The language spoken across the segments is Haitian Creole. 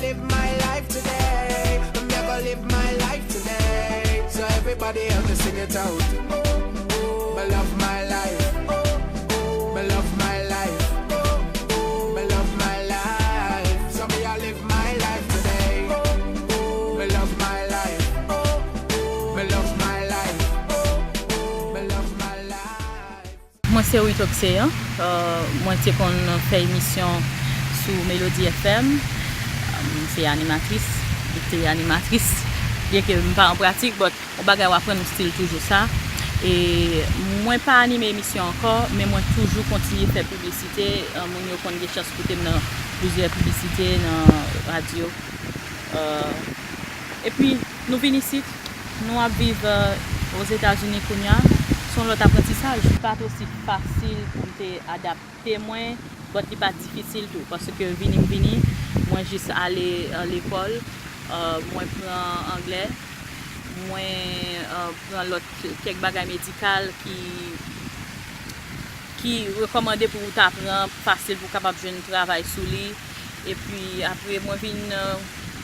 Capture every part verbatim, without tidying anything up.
Live my life today. I'm gonna live my life today. So everybody help me sing it out. Oh, oh, me love my life. Oh, oh, me love my life. Oh, oh, me love my life. So me I live my life today. Oh, oh, me love my life. Oh, oh, me love my life. Oh, oh, me love my life. Mwen se Rito Kseyan. Euh, mwen te konn fè emisyon sou Melody F M. Euh, mwen se animatris, epi te animatris. Byen ke m pa an pratik, but yon bagay w aprann, ou still toujou sa. E mwen pa anime emisyon ankò, men mwen toujou kontinye fè piblisite. Euh, moun yo konn gen chans koute m nan plizyè piblisite, nan radyo. Euh, epi, nou vin isit, nou ap viv, euh, Ozetazini kounye a. Se yon lòt aprantisaj. Li pa t osi fasil pou m te adapte mwen, but li pa t difisil tou, paske vini m vini, mwen jis ale, euh, lekòl, euh, mwen pran anglè, mwen, euh, pran lòt kèk bagay medikal ki, ki rekòmande pou w ta pran fasil pou w kapab jwenn travay sou li. Epi apre, mwen vin, euh,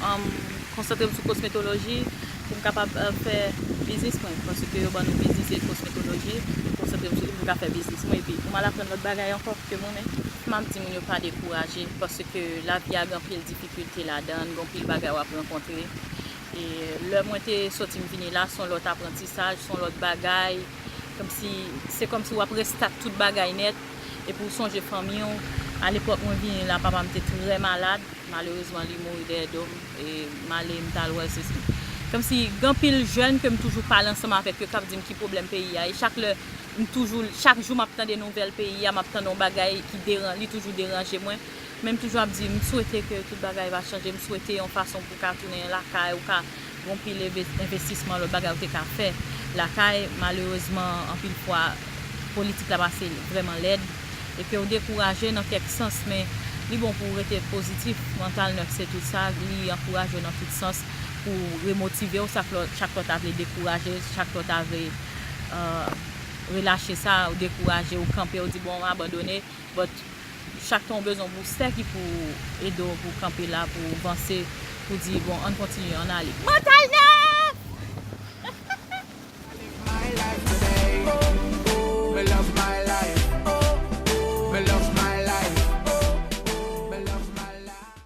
um, konsantre m sou kosmetoloji pou m kapab, euh, fè biznis mwen. Paske yo ban nou biznis e kosmetoloji, m konsantre m sou li pou m ka fè biznis mwen. Epi pou m al aprann lòt bagay ankò ke mwen menm, m ap di moun yo pa dekouraje, paske lavi a gen anpil difikilte ladan l, gen anpil bagay w ap rankontre. E lè mwen te soti m vini la, se yon lòt aprantisaj, se yon lòt bagay. Kòmsi, se kòmsi w ap restart tout bagay nèt. Epi w sonje fanmi w. Alepòk mwen vini la, papa m te trè malad. Malerezman, li mouri dèyè do m. E m ale, m t al wè l, se, se kòmsi gen anpil jèn ke m toujou pale ansanm avèk yo, k ap di m ki pwoblèm peyi a. E chak lè, m toujou, chak jou m ap tande nouvèl peyi a, m ap tande yon bagay ki deran-, li toujou deranje mwen. Men m toujou ap di, m swete ke tout bagay va chanje, m swete yon fason pou w ka tounen lakay, ou ka gen yon pil enve-, envestisman, lòt bagay ou te ka fè lakay. Malerezman, anpil fwa, politik la pase vrèman lèd. E ke w dekouraje nan kèk sans, men li bon pou w rete pozitif. Mantal nèf, se tout sa. Li ankouraje w nan tout sans pou remotive w. Chak lè, chak lè w ta vle dekouraje, chak lè w ta vle, euh, relache sa, ou dekouraje, ou kanpe, ou di, "Bon, m abandone." But chak tan w bezwen yon boustè ki pou ede w pou w kanpe la, pou w vanse, pou di, "Bon, ann kontinye, ann ale." Mantal nèf!